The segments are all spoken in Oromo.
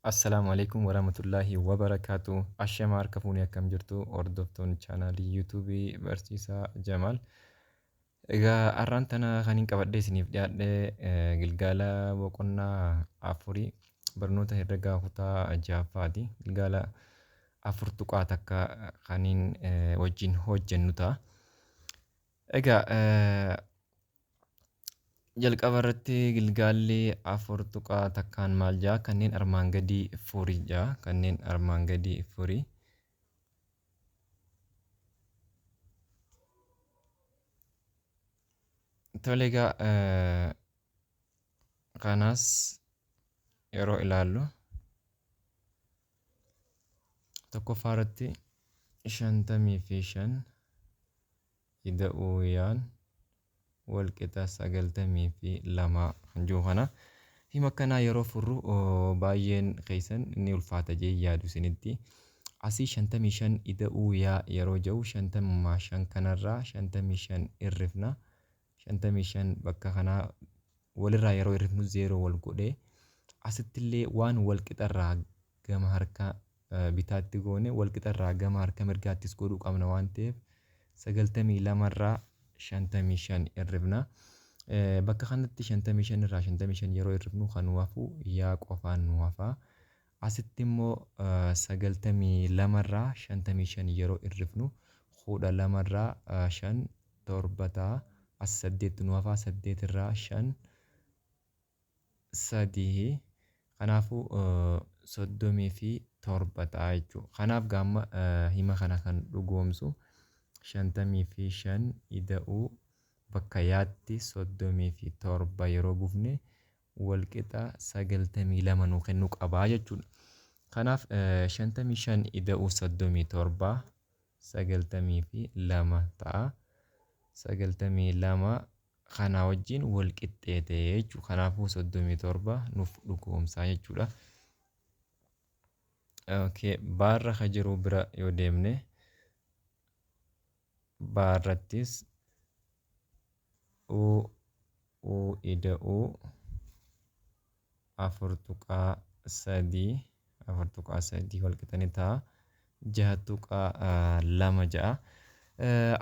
Assalaamu alaikum warahmatullaahi wabarakaatu. Ashama harka fuunee, akkam jirtu hordoftoonni chaanaalii yuutuubii Barsiisaa Jamaal? Egaa har'aan tana kan hin qabadhee isiniif dhiyaadhe gilgaala boqonnaa afurii barnoota herregaa kutaa ja'affaati. Gilgaala 4.1 kan hin wajjin hojjennu ta'a. Egaa jalqaba irratti gilgaalli 4.1n maal ja'a? Kanneen armaan gadii furii ja'a. Kanneen armaan gadii furii. Tole, egaa kanas yeroo ilaallu tokkoffaa irratti 55 ida'uu yaan walqixa 92 kan jiru kana, hima akkanaa yeroo furru baay'een keessan ni ulfaata jee yaadu isinitti. Asii 55 ida'uu yaa yeroo jedhu 55 kanarraa 55 hirrifna. 55 bakka kanaa walirraa yeroo hirrifnu 0 wal godhee, asittillee waan wal qixarraa gama harka bitaatti goone wal qixarraa gama harka mirgaattis godhuu qabna waan ta'eef 92 irraa 55 hirrifna. Bakka kanatti 55 irraa 55 yeroo hirrifnu kan nu hafu yaa qofaan nu hafa. Asitti immoo 92 irraa 55 yeroo hirrifnu 12 irraa 5 7 ta'a. As 8 nu hafa, 8 irraa 5 3, kanaafuu 37 ta'a jechuudha. Kanaaf gaamma hima kana kan dhugoomsu 55 ida'uu bakka yaatti 37 yeroo buufne walqixa 92 nuu kennuu qabaa jechuudha. Kanaaf 55 ida'uu 37 92 ta'a. 92 kanaa wajjin wal qixxeete jechuudha. Kanaafuu 37 nuuf dhugoomsaa jechuudha. Okay, baarra ka jiru bira yoo deemne baarrattis u u ida'uu 4.3 4.3 wal qixa ni ta'a. 6.2 ja'a.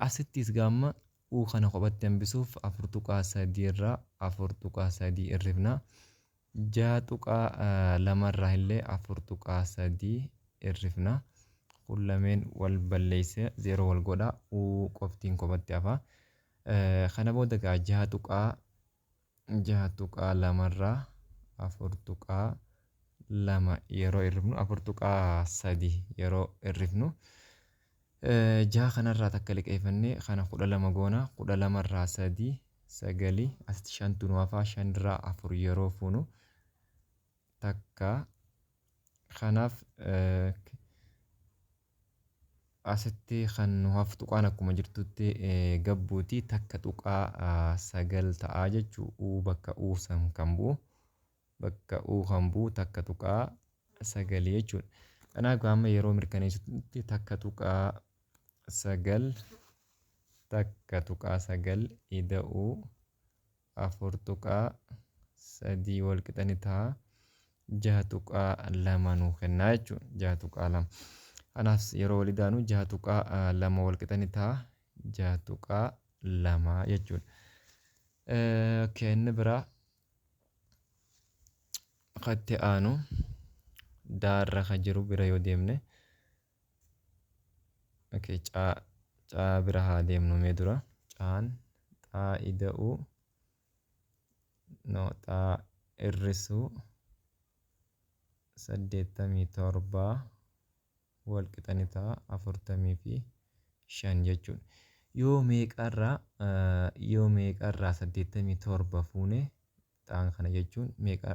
Asittis gaamma u kana kophatti hambisuuf 4.3 irraa 4.3 hirrifna. 6.2 irraa illee 4.3 hirrifna. Kun lameen wal balleesse, 0 wal godha, u qoftiin kophatti hafa. Kana booda gaa 6.2 irraa 4.2 yeroo hirrifnu, 4.3 yeroo hirrifnu, jaha kanarraa takka liqeeffannee kana 12 goona. 12 irraa 3 sagali, asitti shantu nu hafaa, shanirraa afur yeroo fuunu takka. Kanaaf asitti kan nu hafu tuqaan akkuma jirtutti gabbuuti 1.9 ta'aa jechuu. U bakka u san kan bu'u, bakka u kan bu'u 1.9 jechuudha. Kanaaf amma yeroo mirkaneessitutti 1.9 1.9 ida'uu 4.3 wal qixa ni ta'a. 6.2 nuu kennaa jechuudha. 6.2. Kanaaf yeroo walii daanu 6.2 wal qixa ni ta'a. 6.2 jechuudha. Okay, inni biraa katti aanu daarra ka jiru bira yoo deemne, okay, caa caa bira haa deemnu mee dura. Caan xaa ida'uu, no, xaa hir'isuu 87 wal qixa ni ta'a 45 jechuudha. Yoo meeqarraa 87 fuune, xaan kana jechuun meeqa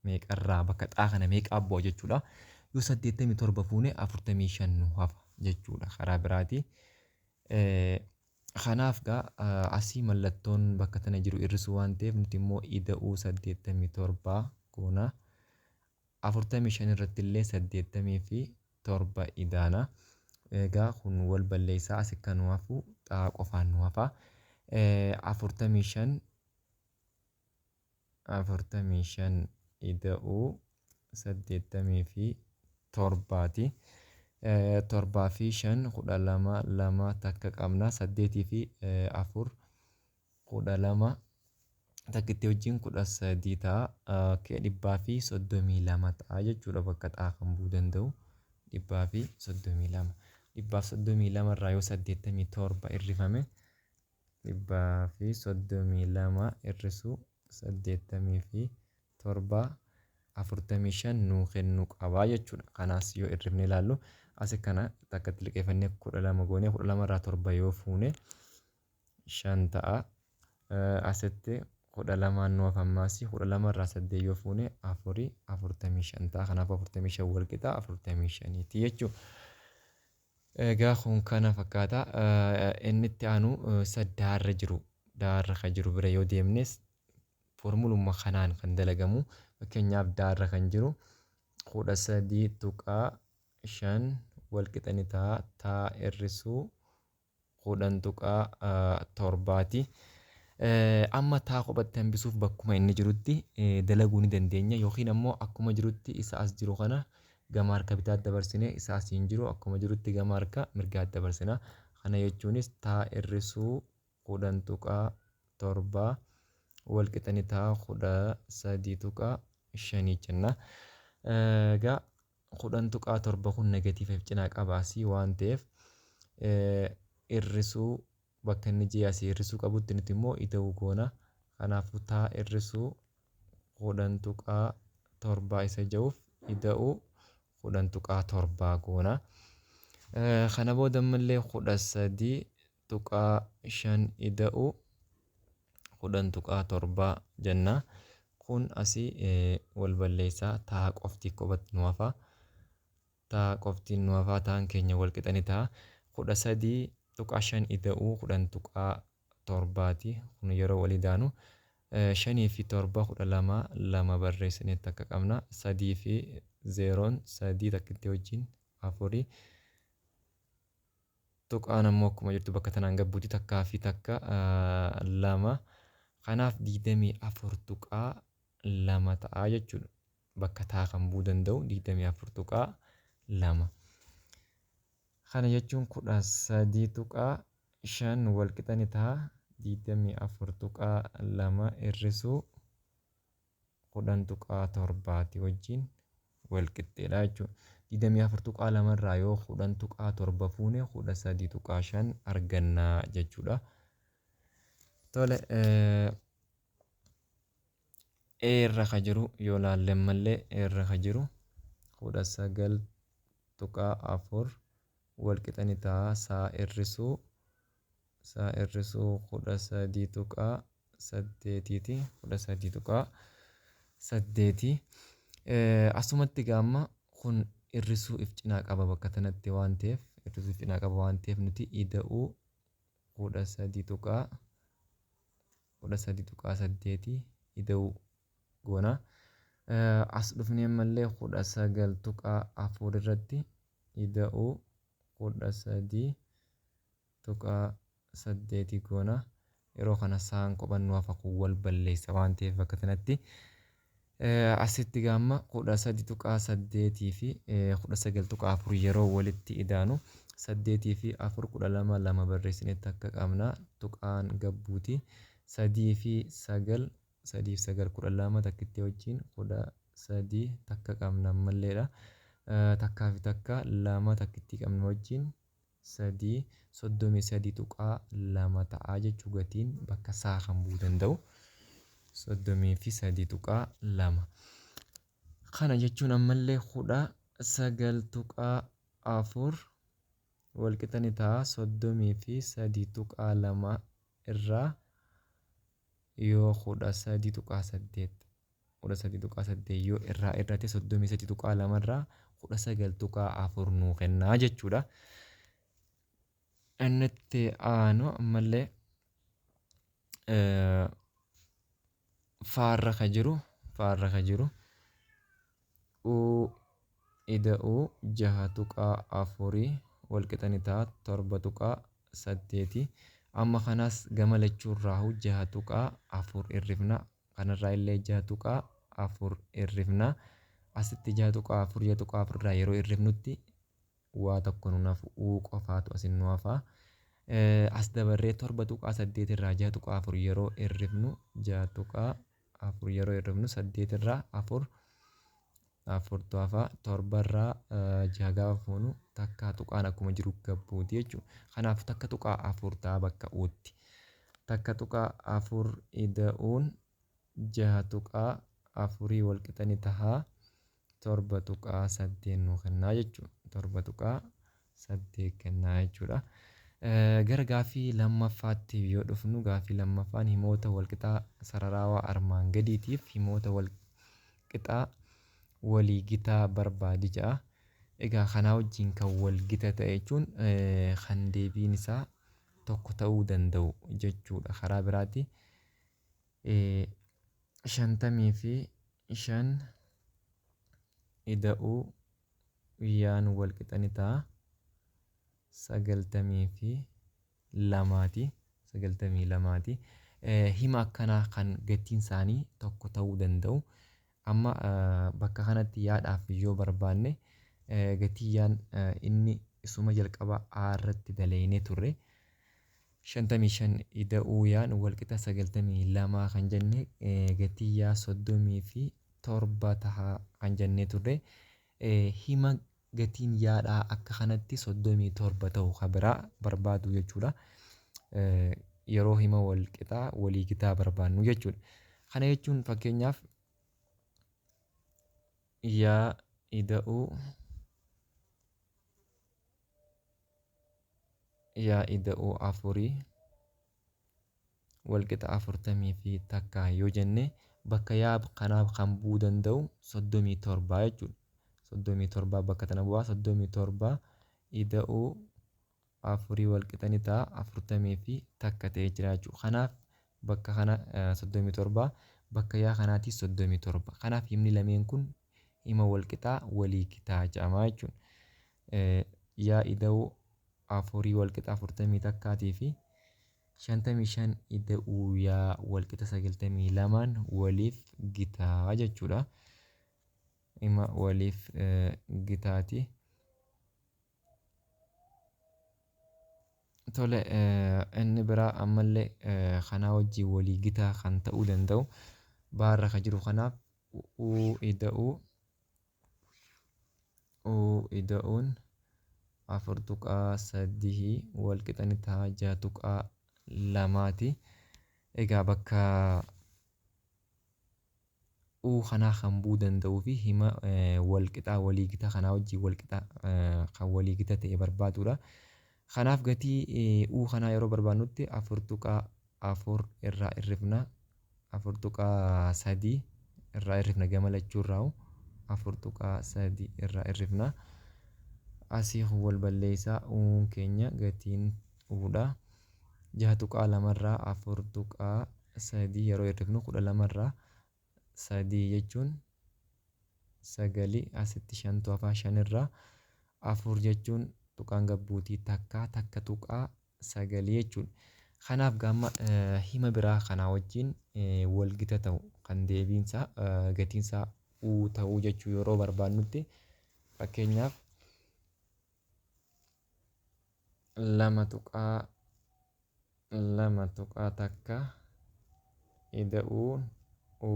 meeqarraa bakka xaa kana meeqaa bu'a jechuudha. Yoo 87 fuune 45 nu hafa jechuudha karaa biraati. Kanaaf gaa asii mallattoon bakka tana jiru hir'isuu waan ta'eef nuti immoo ida'uu 87 goona. 45 irratti illee 87 idaana. Egaa kun wal balleessaa, asi kan nu hafu xaa qofaan nu hafa. 45 45 ida'uu Saddeettamii fi torbaati. Torbaa fi shan 12, lama takka qabna. Saddeetii fi afur 12, takkitti wajjin 13 ta'a. 132 ta'a jechuudha bakka xaa kan bu'uu danda'u. 132. 132 irraa yoo 87 hirrifame, 132 hir'isuu 87 45 nuu kennuu qabaa jechuudha. Kanaas yoo hirrifne ilaallu, asi kana takkatti liqeeffannee 12 goonee, 12 irraa 7 yoo fuune 5 ta'a. Asitti 12 nu hafa, ammaas 12 irraa 8 yoo fuune 4, 45 ta'a. Kanaafuu 45 wal qixa 45ti jechuudha. Egaa kun kana fakkaata. Inni itti aanu isa daarra jiru. Daarra kan jiru bira yoo deemnes foormuluma kanaan kan dalagamu. Fakkeenyaaf daarra kan jiru 13.5 wal qixa ni ta'a. Taa hir'isuu 10.7ti. Amma taa kophatti hambisuuf bakkuma inni jirutti dalaguu ni dandeenya, yookiin ammoo akkuma jirutti isa as jiru kana gama harka bitaatti dabarsine, isa asiin jiru akkuma jirutti gama harka mirgaatti dabarsina. Kana jechuunis taa hir'isuu 10.7 wal qixa ni ta'a 13.5 jenna. Egaa 10.7 kun negatiiva cinaa qaba asii waan ta'eef, hir'isuu bakka inni jee asii hir'isuu qabutti nuti immoo ida'uu goona. Kanaafuu taa hir'isuu 10.7 isa ja'uuf ida'uu 10.7 goona. Kana booda ammallee 13.5 ida'uu 10.7 jenna. Kun asii wal balleessaa, taa qofti kophatti nu hafa. Taa qofti nu hafaa, taan keenya wal qixa ni ta'a. 13.5 ida'uu 10.7ti. Kun yeroo walii daanu 5 fi 7 12, 2 barreessinee takka qabna. 3 fi 0 3, takkitti wajjin 4. Tuqaan ammoo akkuma jirtu bakka tanaan gabbuuti, takkaa fi takka 2. Kanaaf 24.2 ta'a jechuudha. Bakka taa kan bu'uu danda'u 24.2. Kana jechuun 13.5 wal qixa ni ta'a. 24.2 hir'isuu 10.7ti wajjin wal qixxeedha jechuudha. 24.2 irraa yoo 10.7 fuune 13.5 arganna jechuudha. Tole, E irra ka jiru yoo laalle, ammallee E irra ka jiru 19.4 wal qixa ni ta'a saa hir'isuu 13.8ti, 13.8. Asumatti gaamma kun hir'isuu if cinaa qaba bakka tanatti waan ta'eef, hir'isuu if cinaa qaba waan ta'eef, nuti ida'uu 13.8 ida'uu goona. As dhufnee ammallee 19.4 irratti ida'uu 13.8 goona. Yeroo kana saan qophannoo hafa, kun wal balleessa waan ta'eef bakka kanatti. Asitti gaamma 13.8 fi 19.4 yeroo walitti idaanu, 8 fi 4 12, 2 barreessinetti akka qabna, tuqaan gabbuuti. 3 fi 9, 3 fi 9 12, takkitti wajjin 13 takka qabna ammalleedha. Takkaa fi takka 2, takkitti qabna wajjin 3, 33.2 ta'aa jechuu gatiin bakka saa kan bu'uu danda'u. 33.2. Kana jechuun ammallee 19.4 walqixa ni ta'a 33.2 irraa yoo 13.8, 13.8 yoo irraa irratti, 33.2 irraa 19.4 nuu kennaa jechuudha. Inni itti aanu ammallee faarra ka jiru u ida'uu 6.4 walqixa ni ta'a 7.8. Amma kanaas gama lachuurraahu 6.4 hirrifna. Kanarraa illee 6.4 hirrifna. Asitti 6.4 6.4 irraa yeroo hirrifnutti waa tokko nu hafu U qofaatu asin nu hafa. As dabarree 7.8 irraa 6.4 yeroo hirrifnu 6.4 yeroo hirrifnu 8 irraa 4 4tu hafa. 7 irraa 6 gaafa fuunu takka tuqaan akkuma jiru gabbuuti jechuudha. Kanaaf 1.4 ta'a bakka U'tti. 1.4 ida'uun 6.4 wal qixa ni ta'a. 7.8 nu kennaa jechuudha. 7.8 kennaa jechuudha. Gara gaaffii lammaffaatti yoo dhufnu gaaffii lammaffaan himoota walqixaa sararaawaa armaan gadiitiif himoota walqixaa walii gitaa barbaadi jedha. Egaa kanaa wajjin kan wal gita ta'e jechuun kan deebiin isaa tokko ta'uu danda'u jechuudha. Karaa biraati 55 ida'uu yaan wal qixa ni ta'a. 92ti. 92ti. Hima akkanaa kan gatiin isaanii tokko ta'uu danda'u. Amma bakka kanatti yaadhaaf yoo barbaanne gatii yaan inni isuma jalqaba A irratti daleeynee turre. 55 ida'uu yaan walqixa 92 kan jenne gatii yaa 37 taha kan jennee turre. Hima gatiin yaadhaa akka kanatti 37 ta'u kan biraa barbaadu jechuudha. Yeroo hima wal qixaa walii gitaa barbaannu jechuudha. Kana jechuun fakkeenyaaf yaa ida'uu yaa ida'uu afurii walqixa 41 yoo jenne bakka yaa kanaaf kan bu'uu danda'u 37 jechuudha. 37 bakka tana bu'aa 37 ida'uu afurii walqixa ni ta'a 41 ta'ee jira jechuudha. Kanaaf bakka kana 37 bakka yaa kanaatis 37. Kanaaf himni lameen kun hima walqixaa walii gitaa jedhama jechuudha. Yaa ida'uu afurii walqixa 41 fi 55 ida'uu yaa walqixa 92 waliif gitaa jechuudha. Hima waliif gitaati. Tole inni biraa ammallee kanaa wajjin walii gitaa kan ta'uu danda'u baarra kan jiru kanaaf u ida'uu u ida'uun 4.3 wal qixa ni ta'a 6.2ti. Egaa bakka u kanaa kan bu'uu danda'uu fi hima wal qixaa walii gita kanaa wajjin wal qixa kan walii gita ta'e barbaadudha. Kanaaf gatii u kanaa yeroo barbaadnutti 4.4 irraa hir'ifna 4.3 irraa hir'ifna gama lachuu irraa 4.3 irraa hir'ifna. Asii kun wal balleessaa uun keenya gatiin uudha. 6.2 irraa 4.3 yeroo hir'ifnu 12 irraa 3 jechuun 9 asitti 5tu hafaa 5 irraa 4 jechuun tuqaan gabbuutii takka 1.9 jechuudha. Kanaaf gaamma hima biraa kanaa wajjin wal gita ta'u kan deebiinsaa gatiinsaa u ta'uu jechuu yeroo barbaadnutti fakkeenyaaf 2.2.1 ida'uun u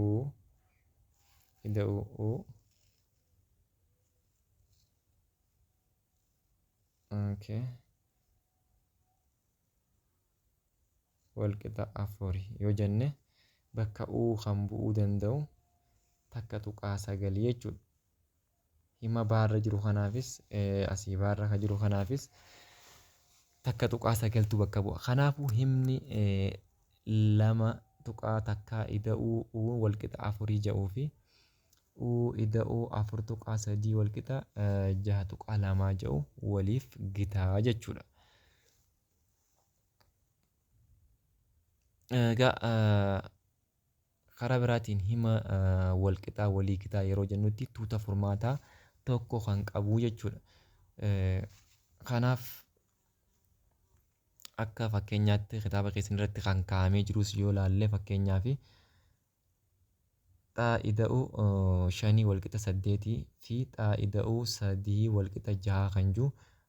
ida'uu u okay walqixa 4 yoo jenne bakka u kan bu'uu danda'u 1.9 jechuudha. Hima baarra jiru kanaafis asii baarra kan jiru kanaafis 1.9tu bakka bu'a. Kanaafuu himni 2.1 ida'uu u walqixa 4 jedhuu fi u ida'uu 4.3 walqixa 6.2 jedhu waliif gitaa jechuudha. Egaa karaa biraatiin hima walqixaa walii gitaa yeroo jennutti tuuta furmaataa tokko kan qabu jechuudha. Kanaaf akka fakkeenyaatti kitaaba keessan irratti kan kaa'amee jirus yoo ilaalle fakkeenyaaf Xaa ida'uu shanii walqixa saddeetii fi xaa ida'uu sadii walqixa jaha kan jiru.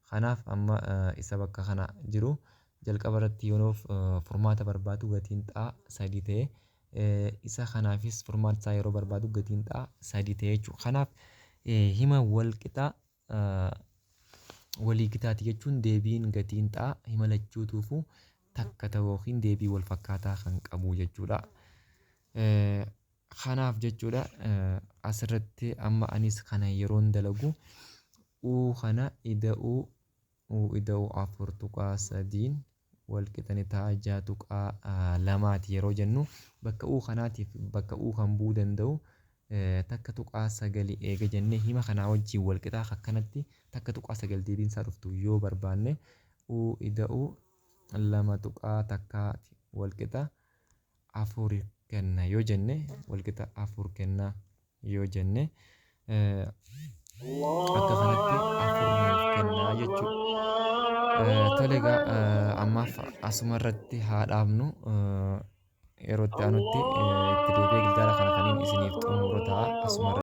Kanaaf amma isa bakka kana jiru jalqaba irratti yeroof furmaata barbaadu gatiin xaa sadii ta'e, isa kanaafis furmaata isaa yeroo barbaadu gatiin xaa sadii ta'e jechuudha. Kanaaf hima walqixa walii gitaati jechuun deebiin gatiin xaa hima lachuutuufuu takka ta'u yookiin deebii wal fakkaataa kan qabu jechuudha. Kanaaf jechuudha asirratti amma anis kana yeroon dalagu u kana ida'uu u ida'uu 4.3n walqixa ni ta'a 6.2ti yeroo jennu, bakka u kanaatiif bakka u kan bu'uu danda'u 1.9 eega jennee, hima kanaa wajjin walqixaa akkanatti 1.9 deebiin isaa dhuftu yoo barbaanne, u ida'uu 2.1 walqixa 4 kenna yoo jenne, walqixa 4 kenna yoo jenne, akka kanatti 4 nuuf kennaa jechuudha. Tole egaa, ammaaf asuma irratti haa dhaabnu. Yeroo itti aanutti itti deebi'ee gilgaala kana kaniin isiniif xumuru ta'a. Asuma